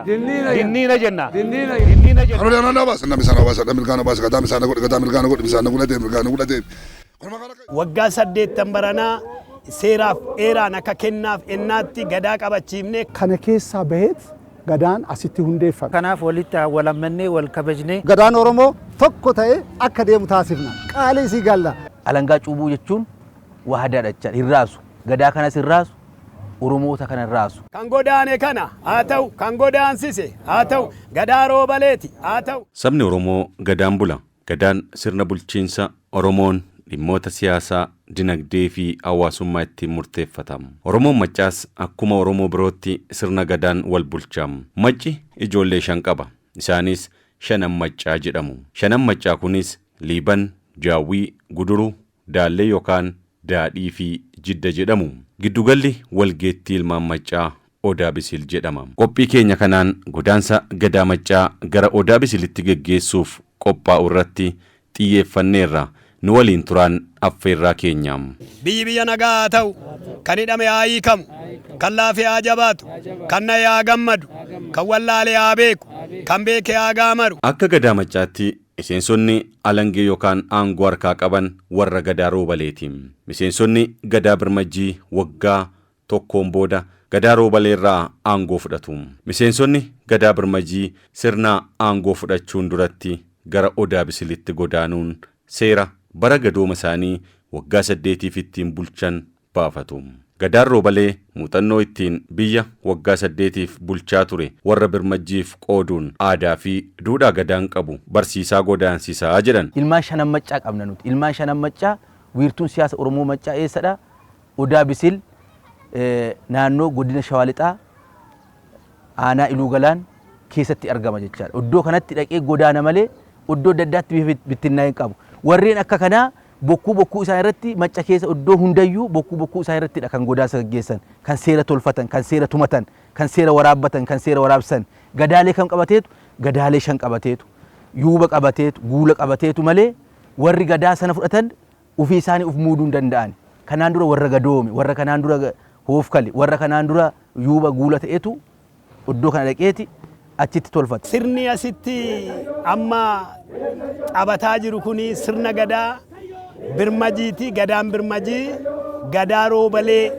Dinniina jenna. Dinniina jenna. Waggaa 80 baranaa seeraaf eeraan akka kennaaf ennaatti gadaa qabachiifne. Kana keessaa baheet gadaan asitti hundeeffame. Kanaaf walitti wal ammannee wal kabajnee. Gadaan Oromoo tokko ta'ee akka deemu taasifna. Qaalii isii galla. Alangaa cuubuu jechuun waadaadha jechaadha. Hin raasu. Gadaa kanas hin raasu. Oromoota kana hin raasu. Kan godaane kana haa ta'u, kan godaansise haa ta'u, gadaa roobaleeti haa ta'u. Sabni Oromoo gadaan bula. Gadaan sirna bulchiinsa Oromoon dhimmoota siyaasaa, dinagdee fi hawaasummaa ittiin murteeffatamu. Oromoon Maccaas akkuma Oromoo birootti sirna gadaan wal bulcha. Macci ijoollee 5 qaba. Isaanis Shanan Maccaa jedhamu. Shanan Maccaa kunis Liiban, Jaawwii, Guduru, Daallee yookaan Daadhii fi Jidda jedhamu. Giddugalli walgeettii ilmaan Maccaa Odaa Bisil jedhama. Qophii keenya kanaan godaansa Gadaa Maccaa gara Odaa Bisilitti geggeessuuf qophaa'u irratti xiyyeeffanneerra. Nu waliin turaan affeerraa keenya. Biyyi biyya nagaa haa ta'u, kan hidhame haa hiikamu, kan laafe haa jabaatu, kan na'e haa gammadu, kan wallaale haa beeku, kan beeke haa gaamaru. Akka Gadaa Maccaatti miseensonni alangee yookaan aangoo harkaa qaban warra Gadaa Roobaleeti. Miseensonni Gadaa Birmajjii waggaa tokkoon booda Gadaa Roobaleerraa aangoo fudhatu. Miseensonni Gadaa Birmajii sirna aangoo fudhachuun duratti gara Odaa Bisilitti godaanuun seera bara gadooma isaanii waggaa 8f ittiin bulchan baafatu. Gadaan Roobalee muuxannoo ittiin biyya waggaa 8f bulchaa ture warra Birmajjiif qooduun aadaa fi duudhaa Gadaan qabu barsiisaa godaansisaa jedhan. Ilmaan Shanan Maccaa qabna nuti. Ilmaan Shanan Maccaa wiirtuun siyaasa Oromoo Maccaa eessadha? Odaa Bisil naannoo godina Shawaa Lixaa aanaa Iluu Galaan keessatti argama jechaadha. Iddoo kanatti dhaqee godaana malee iddoo adda addaatti bifa bittinnaa'e hin qabu. Warreen akka kanaa bokkuu bokkuu isaan irratti macca keessa iddoo hundayyuu bokkuu bokkuu isaan irrattidha kan godaansa gaggeessan, kan seera tolfatan, kan seera tumatan, kan seera waraabbatan, kan seera waraabsan. Gadaalee kam qabateetu? Gadaalee 5 qabateetu, yuuba qabateetu, guula qabateetu malee warri gadaa sana fudhatan ufii isaanii uf muuduu hin danda'ani. Kanaan dura warra gadoome, warra kanaan dura hoofkale, warra kanaan dura yuuba guula ta'etu iddoo kana dhaqeeti achitti tolfata. Sirni asitti amma taphataa jiru kun sirna gadaa Birmajiiti. Gadaan Birmajii gadaa Roobalee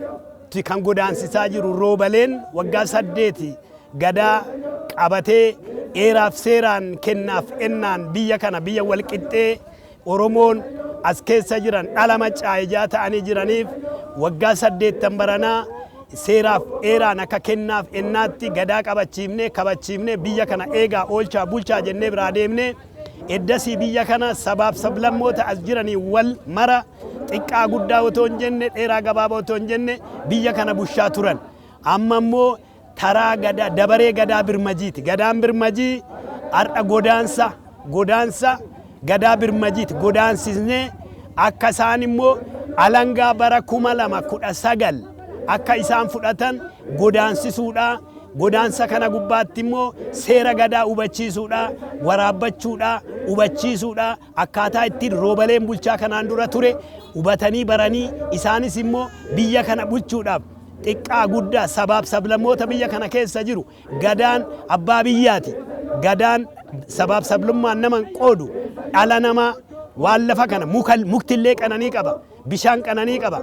kan godaansisaa jiru. Roobaleen waggaa 8 gadaa qabatee dheeraaf seeraan kennaaf ennaan biyya kana biyya walqixxee Oromoon as keessa jiran dhala maccaa ijaa ta'anii jiraniif waggaa 80 baranaa seeraaf dheeraan akka kennaaf ennaatti gadaa qabachiifnee kabachiifnee biyya kana eegaa oolchaa bulchaa jennee biraa deemnee eddasii biyya kana sabaaf sablammoota as jiranii wal mara xiqqaa guddaa otoo hin jenne dheeraa gabaabaa otoo hin jenne biyya kana bushaa turan. Amma immoo taraa gadaa dabaree gadaa Birmajiiti. Gadaan Birmajii har'a godaansa godaansa gadaa Birmajiiti. Godaansisnee akka isaan immoo alangaa bara 2019 akka isaan fudhatan godaansisuudha. Godaansa kana gubbaatti immoo seera gadaa hubachiisuudha, waraabbachuudha, hubachiisuudha. Akkaataa ittiin Roobaleen bulchaa kanaan dura ture hubatanii baranii isaanis immoo biyya kana bulchuudhaaf xiqqaa guddaa sabaaf sablammoota biyya kana keessa jiru gadaan abbaa biyyaati. Gadaan sabaaf sablummaan nama hin qoodu. Dhala namaa waan lafa kana muktillee qananii qaba, bishaan qananii qaba,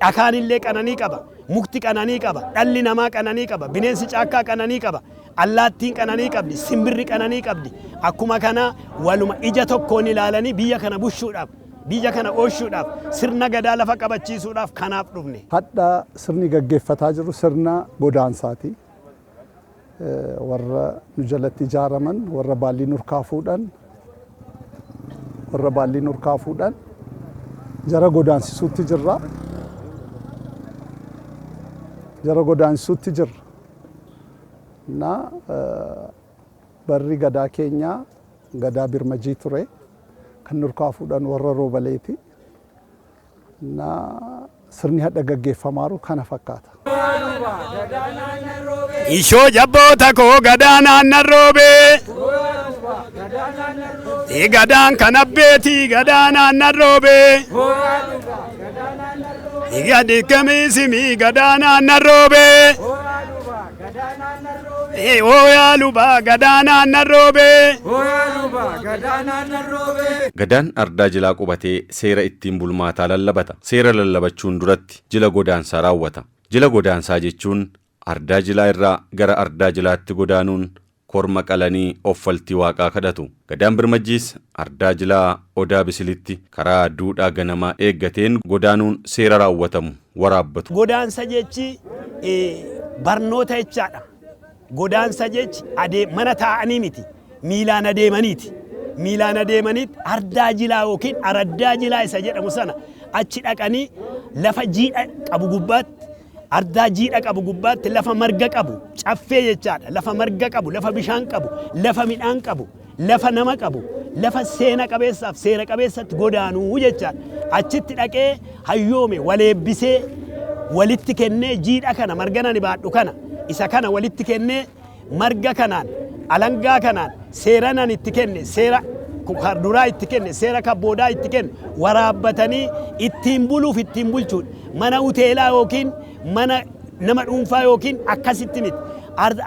dhakaanillee qananii qaba, mukti qananii qaba, dhalli namaa qananii qaba, bineensi caakkaa qananii qaba, allaattiin qananii qabdi, simbirri qananii qabdi. Akkuma kana waluma ija tokkoon ilaalanii biyya kana bushuudhaaf, biyya kana ooshuudhaaf, sirna gadaa lafa qabachiisuudhaaf kanaaf dhufne. Hadha sirni gaggeeffataa jiru sirna godaansaati. Warra nu jalatti ijaaraman, warra baallii nurkaa fuudhan, warra baallii nurkaa fuudhan jara godaansisuutti jirra. Jara godaansisuutti jirra. Na barri gadaa keenyaa gadaa Birmajii ture. Kan nurkaa fuudhan warra Roobaleeti. Na sirni hadha gaggeeffamaaru kana fakkaata. Ishoo jabboota koo gadaa naannan roobee. Gadaan kan abbeetii gadaa naannan roobee. Gadi kamiisimii gadaa naannan roobee. Hooyaa lubaa gadaanaan narroobee. Gadaan ardaa jilaa qubatee seera ittiin bulmaataa lallabata. Seera lallabachuun duratti jila godaansaa raawwata. Jila godaansaa jechuun ardaa jilaa irraa gara ardaa jilaatti godaanuun korma qalanii offaltii waaqaa kadhatu. Gadaan Birmajjiis ardaa jilaa Odaa Bisilitti karaa duudhaa ganamaa eeggateen godaanuun seera raawwatamu waraabbatu. Godaansa jechi barnoota jechaadha. Godaansa jechi mana taa'anii miti, miilaan adeemaniiti. Miilaan adeemaniiti ardaa jilaa yookiin araddaa jilaa isa jedhamu sana achi dhaqanii lafa jiidha qabu gubbaatti, ardaa jiidha qabu gubbaatti, lafa marga qabu caffee jechaadha. Lafa marga qabu, lafa bishaan qabu, lafa midhaan qabu, lafa nama qabu, lafa seena qabeessaaf seera qabeessatti godaanuu jechaadha. Achitti dhaqee hayyoome waleebbisee walitti kennee jiidha kana marga nani baadhu kana isa kana walitti kennee marga kanaan alangaa kanaan seera nan itti kenne, seera duraa itti kenne, seera kabboodaa itti kenne waraabbatanii ittiin buluuf ittiin bulchuudha. Mana hoteelaa yookiin mana nama dhuunfaa yookiin akkasitti miti.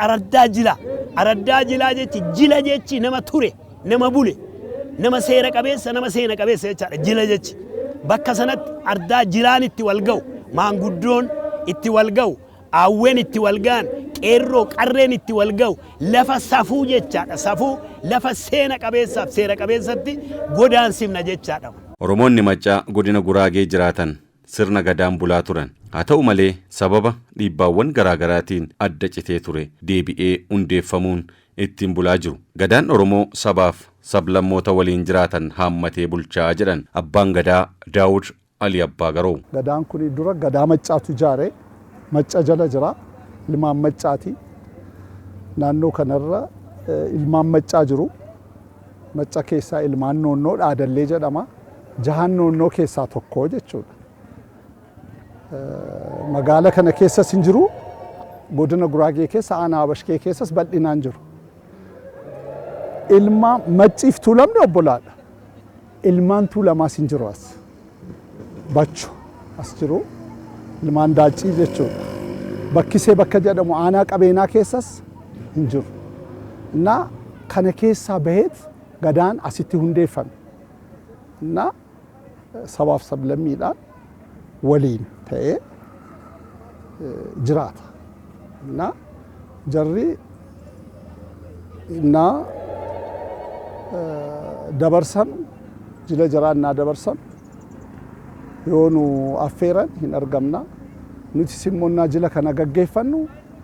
Araddaa jilaa. Araddaa jilaa jechi jila jechi nama ture, nama bule, nama seera qabeessa, nama seena qabeessa jechaadha jila jechi. Bakka sanatti ardaa jilaan itti wal ga'u, maanguddoon itti wal ga'u, aawwen itti wal ga'an, qeerroo qarreen itti wal ga'u, lafa safuu jechaadha. Safuu lafa seena qabeessaaf seera qabeessatti godaansifna jechaadha. Oromoonni Maccaa godina Guraagee jiraatan sirna gadaan bulaa turan. Haa ta'u malee sababa dhiibbaawwan garaagaraatiin adda citee ture deebi'ee hundeeffamuun ittiin bulaa jiru. Gadaan Oromoo sabaaf sablammoota waliin jiraatan haammatee bulchaa jedhan abbaan gadaa Daawud Ali Abbaa Garoo. Gadaan kun dura gadaa Maccaatu ijaare, Macca jala jira, ilmaan Maccaati. Naannoo kanarra ilmaan Maccaa jiru. Macca keessaa ilmaan Noonnoo Dhaadallee jedhama. Jahan Noonnoo keessaa tokko jechuudha. Magaala kana keessas hin jiru. Godina Guraagee keessa aanaa Abashkee keessas bal'inaan jiru. Ilma Macciif Tuulamni obbolaadha. Ilmaan Tuulamaas hin jiru as. Bachu as jiru. Ilmaan Daaccii jechuudha. Bakkisee bakka jedhamu aanaa Qabeenaa keessas hin jiru. Innaa kana keessaa baheet gadaan asitti hundeeffame. Innaa sabaaf sablammiidhaan waliin ta'ee jiraata. Innaa jarri innaa dabarsan jila jaraa innaa dabarsan yoo nu affeeran hin argamna. Nutis immoo innaa jila kana gaggeeffannu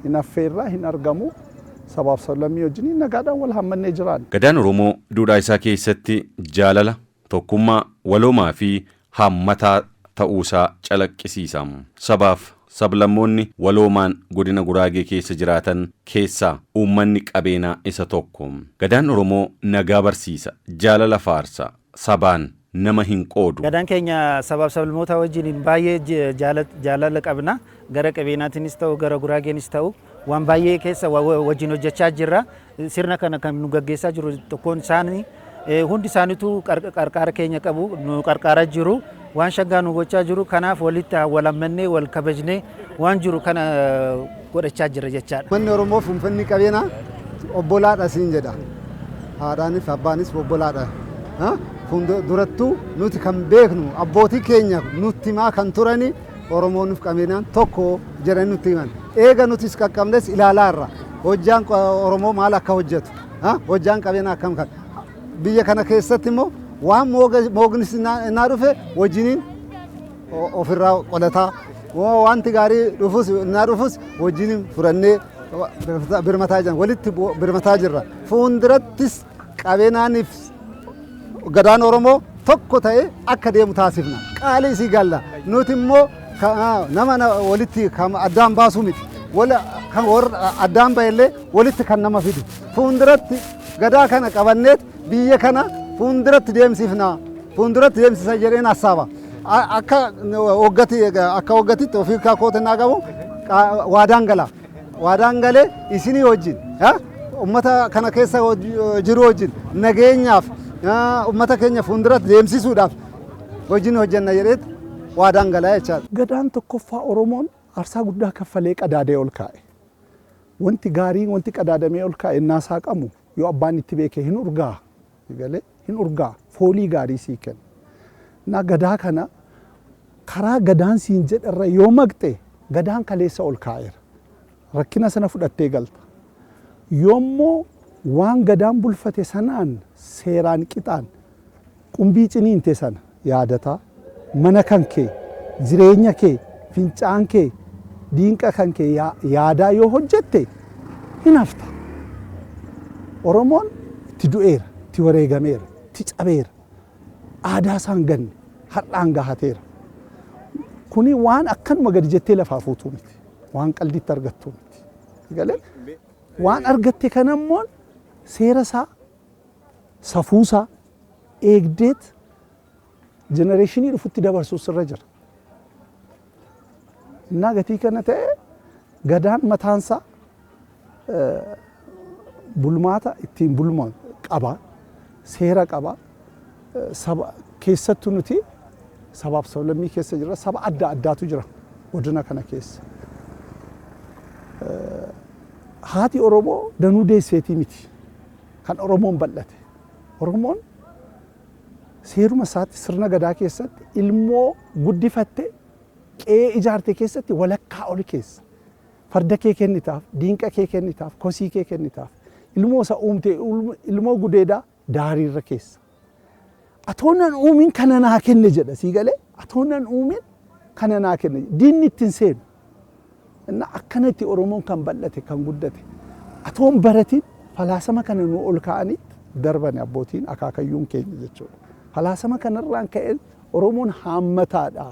hin affeerraa hin argamu. Sabaaf sablammii wajjin nagaadhaan wal hammannee jiraanna. Gadaan Oromoo duudhaa isaa keessatti jaalala, tokkummaa, waloomaa fi haammataa ta'uusaa calaqqisiisa. Sabaaf sablammoonni waloomaan godina Guraagee keessa jiraatan keessaa uummanni Qabeenaa isa tokko. Gadaan Oromoo nagaa barsiisa, jaalala faarsa, sabaan nama hin qoodu. Gadaan keenya sabaaf sablammoota wajjin baay'ee jaalala qabna. Gara Qabeenaatiinis ta'u gara Guraageenis ta'u waan baay'ee keessa wajjin hojjechaa jirra. Sirna kana kan nu gaggeessaa jiru tokkoon isaanii hundi isaaniitu qarqaara keenya qabu, nu qarqaara jiru, waan shaggaa nu gochaa jiru. Kanaaf walitti wal ammannee wal kabajnee waan jiru kana godhachaa jirra jechaadha. Manni Oromoo fi uummanni Qabeenaa obbolaadha siin jedha. Haadhaanis abbaanis obbolaadha. Durattuu nuti kan beeknu abbootii keenya nutti himaa kan turani Oromoon fi Qabeenaan tokko jedhanii nutti himan. Eega nutis qaqqabnes ilaalaa irra hojjaan Oromoo maal akka hojjetu, hojjaan Qabeenaa akkam kan biyya kana keessatti immoo waan moognis innaa dhufe wajjiniin ofirraa qolataa, wanti gaarii dhufus innaa dhufus wajjiniin furannee birmataa jiran, walitti birmataa jirra. Fuuldurattis Qabeenaaniif gadaan Oromoo tokko ta'ee akka deemu taasifna. Qaalii isii galla. Nuti immoo nama walitti addaan baasuu miti. Kan warra addaan ba'ellee walitti kan nama fidu. Fuulduratti gadaa kana qabanneet biyya kana fuulduratti deemsifna. Fuulduratti deemsisa jedheen hassaaba. Akka hoggatitti ofii koote naa qabu waadaan gala. Waadaan galee isinii wajjin ummata kana keessa jiru wajjin nageenyaaf ummata keenya fuulduratti deemsisuudhaaf wajjin hojjenna jedheet waadaan galaa jechaadha. Gadaan tokkoffaa Oromoon aarsaa guddaa kaffalee qadaadee ol kaa'e. Wanti gaariin, wanti qadaadamee ol kaa'e innaa saaqamu, yoo abbaan itti beeke hin urgaa, galee hin urgaa, foolii gaarii sii kenna. Na gadaa kana karaa gadaan siin jedharra yoo maqxe, gadaan kaleessa ol kaa'eera. Rakkina sana fudhattee galta. Yoommoo waan gadaan bulfate sanaan seeraan qixaan qumbii ciniinte sana yaadataa, mana kan kee, jireenya kee, fincaan kee, diinqa kan kee yaadaa yoo hojjette hin hafta. Oromoon itti du'eera, itti wareegameera, itti cabeera. Aadaa isaan ganne har'aan gahateera. Kuni waan akkanuma gadi jettee lafaa fuutuu miti. Waan qaldiitti argattuu miti. Galee waan argatte kanammoo seera isaa, safuusaa eegdeet generation dhufutti dabarsuus irra jira. Innaa gatii kana ta'e, gadaan mataansaa bulmaata ittiin bulman qaba, seera qaba. Saba keessattuu nuti sabaaf sablammii keessa jira, saba adda addaatu jira godina kana keessa. Haati Oromoo danuu deesseetii miti kan Oromoon bal'ate. Oromoon seeruma isaatti sirna gadaa keessatti ilmoo guddifatte, qe'ee ijaarte keessatti walakkaa oli keessa. Farda kee kennitaaf, diinqa kee kennitaaf, kosii kee kennitaaf. Ilmoo isa uumte, ilmoo gudeedaa daariirra keessa. Atoo nan uumin kana naa kenne jedha, sii galee, atoo nan uumin kana naa kenne, diinni ittiin seenu. Inna akkanatti Oromoon kan bal'ate, kan guddate. Atoon baratin falaasama kana nu ol kaa'anitti darbane abbootiin akaakayyuun keenya jechuudha. Falaasama kanarraan ka'een Oromoon haammataadha.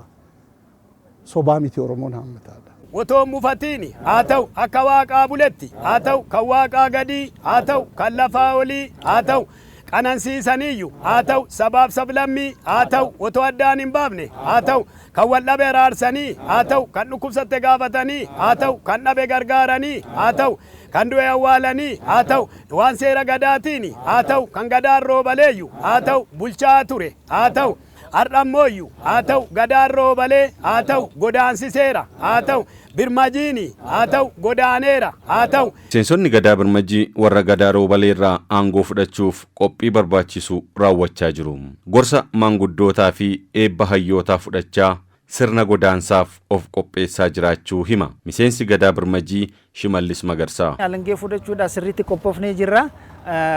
Sobaa miti, Oromoon haammataadha. Otoo mufatiin haa ta'u, akka waaqaa buletti haa ta'u, kan waaqaa gadii haa ta'u, kan lafaa olii haa ta'u, qanansiisaniiyyu haa ta'u, sabaaf sablammii haa ta'u, otoo addaan hin baafne haa ta'u, kan wal dhabe araarsanii haa ta'u, kan dhukkubsatte gaafatanii haa ta'u, kan dhabe gargaaranii haa ta'u, kan du'e awwaalanii haa ta'u, waan seera gadaatiin haa ta'u, kan gadaan roobaleeyyu haa ta'u, bulchaa ture haa ta'u. Har'ammooyyu haa ta'u, gadaan roobalee haa ta'u, godaansiseera haa ta'u, birmajiini haa ta'u, godaaneera haa ta'u. Miseensonni gadaa birmajii warra gadaa roobaleerraa aangoo fudhachuuf qophii barbaachisu raawwachaa jiru. Gorsa maanguddootaa fi eebba hayyootaa fudhachaa sirna godaansaaf of qopheessaa jiraachuu hima. Miseensi gadaa birmajii Shimallis Magarsaa. Alangee fudhachuudhaaf sirriitti qophoofnee jirra.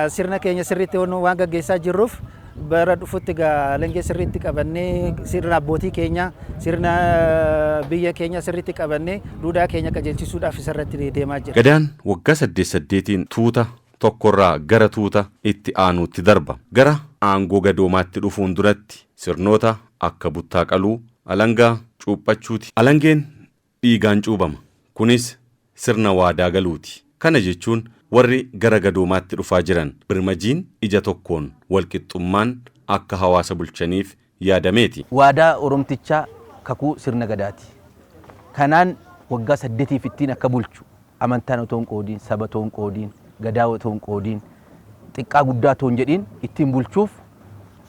Sirna keenya sirriitti waan gaggeessaa jirruuf, bara dhufutti alangee sirriitti qabannee, sirna abbootii keenya, sirna biyya keenya sirriitti qabannee, duudhaa keenya qajeelchisuudhaaf isarratti deemaa jira. Gadaan waggaa saddeet saddeetiin tuuta tokkorraa gara tuuta itti aanuutti darba. Gara aangoo gadoomaatti dhufuun duratti sirnoota akka buttaa qaluu, alangaa cuuphachuuti. Alangeen dhiigaan cuubama. Kunis sirna waadaa galuuti. Kana jechuun warri gara gadoomaatti dhufaa jiran birmajiin ija tokkoon walqixxummaan akka hawaasa bulchaniif yaadameeti. Waadaa Oromtichaa kakuu sirna gadaati. Kanaan waggaa 8f ittiin akka bulchu, amantaan otoo hin qoodiin, saba otoo hin qoodiin, gadaa otoo hin qoodiin, xiqqaa guddaa otoo hin jedhiin ittiin bulchuuf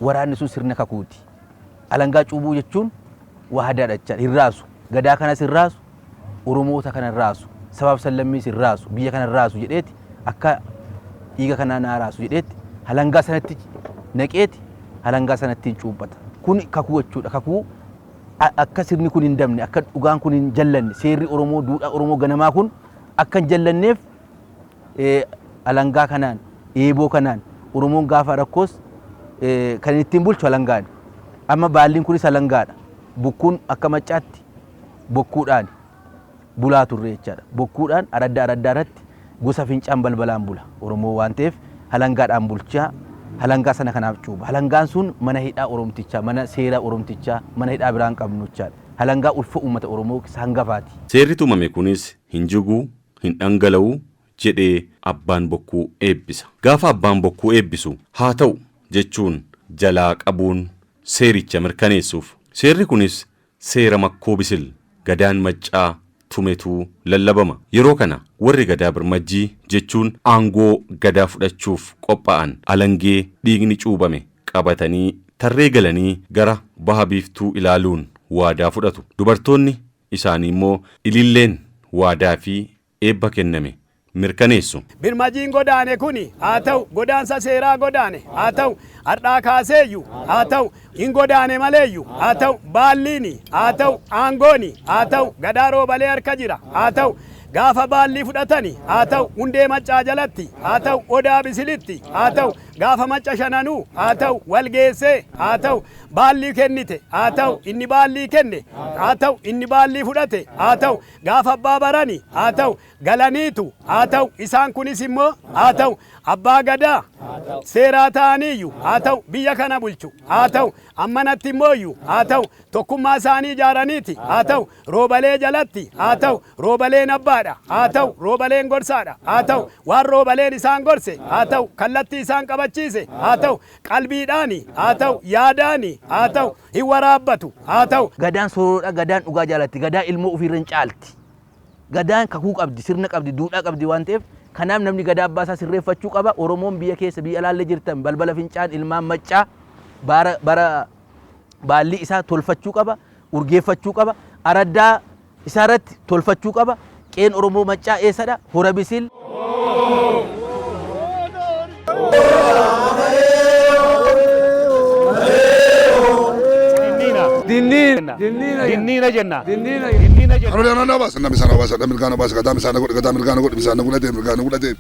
waraanni sun sirna kakuuti. Alangaa cuubuu jechuun waadaadha jechaadha. Hin raasu. Gadaa kanas hin raasu, Oromoota kana hin raasu, sabaaf sablammiis hin raasu, biyya kana hin raasu jedheeti, akka dhiiga kanaa naa raasu jedheeti alangaa sanatti naqeeti alangaa sanatti cuuphata. Kun kakuu jechuudha. Kakuu akka sirni kun hin dabne, akka dhugaan kun hin jallanne, seerri Oromoo, duudhaa Oromoo ganamaa kun akka hin jallanneef alangaa kanaan, eeboo kanaan Oromoon gaafa rakkoos kan ittiin bulchu alangaani. Amma baalliin kunis alangaadha. Bokkuun akka maccaatti bokkuudhaan bulaa turre jechaadha. Bokkuudhaan araddaa araddaa irratti gosa fincaan balbalaan bula Oromoo waan ta'eef, alangaadhaan bulchaa, alangaa sana kanaaf cuuba. Alangaan sun mana hidhaa Oromtichaa, mana seera Oromtichaa, mana hidhaa biraan qabnu jechaadha. Alangaa ulfa uummata Oromoo isa hangafaati. Seerri tumame kunis hin jiguu, hin dhangala'u jedhee abbaan bokkuu eebbisa. Gaafa abbaan bokkuu eebbisu "haa ta'u" jechuun jalaa qabuun seericha mirkaneessuuf. Seerri kunis seera makkoo bisil gadaan maccaa tumetuu lallabama. Yeroo kana warri gadaa birmajjii jechuun aangoo gadaa fudhachuuf qophaa'an alangee dhiigni cuubame qabatanii tarree galanii gara baha biiftuu ilaaluun waadaa fudhatu. Dubartoonni isaanii immoo ililleen waadaa fi eebba kenname mirkaneessu. Birmajiin godaane kuni haa ta'u godaansa seeraa godaane haa ta'u har'aa kaaseeyyu haa ta'u hin godaane maleeyyu haa ta'u baalliini haa ta'u aangooni haa ta'u Gadaa Roobalee harka jira haa ta'u gaafa baallii fudhatani haa ta'u hundee Maccaa jalatti haa ta'u Odaa Bisilitti haa ta'u gaafa Macca shananuu haa ta'u walgeessee haa ta'u baallii kennite haa ta'u inni baallii kenne haa ta'u inni baallii fudhate haa ta'u gaafa abbaa barani haa ta'u galaniitu haa ta'u isaan kunis immoo haa ta'u abbaa gadaa seeraa ta'aniiyyu haa ta'u biyya kana bulchu haa ta'u ammanatti immooyyu haa ta'u tokkummaa isaanii ijaaraniiti haa ta'u Roobalee jalatti haa ta'u Roobaleen abbaadha haa ta'u Roobaleen gorsaadha haa ta'u waan Roobaleen isaan gorse haa ta'u kallattii isaan qabachiise haa ta'u qalbiidhaani haa ta'u yaadaani haa ta'u hin waraabbatu haa ta'u. Gadaan soroodha, gadaan dhugaa jaalatti, gadaa ilmoo ofiirra hin caalti. Gadaan kakuu qabdi, sirna qabdi, duudhaa qabdi waan ta'eef kanaaf namni gadaa abbaa isaa sirreeffachuu qaba. Oromoon biyya keessa biyya alaallee jirtan balbala fincaan ilmaan Maccaa bara bara baallii isaa tolfachuu qaba, urgeeffachuu qaba, araddaa isaa irratti tolfachuu qaba. Qeen Oromoo Maccaa eessadha? Hora Bisil. Dinniina. Dinniina jenna. Dinniina jenna. Karolee anaa baasa, namni sana baasa, mirgaana baasa, gadaa misaana godhe, gadaa mirgaana godhe, misaana godhate, mirgaana godhate.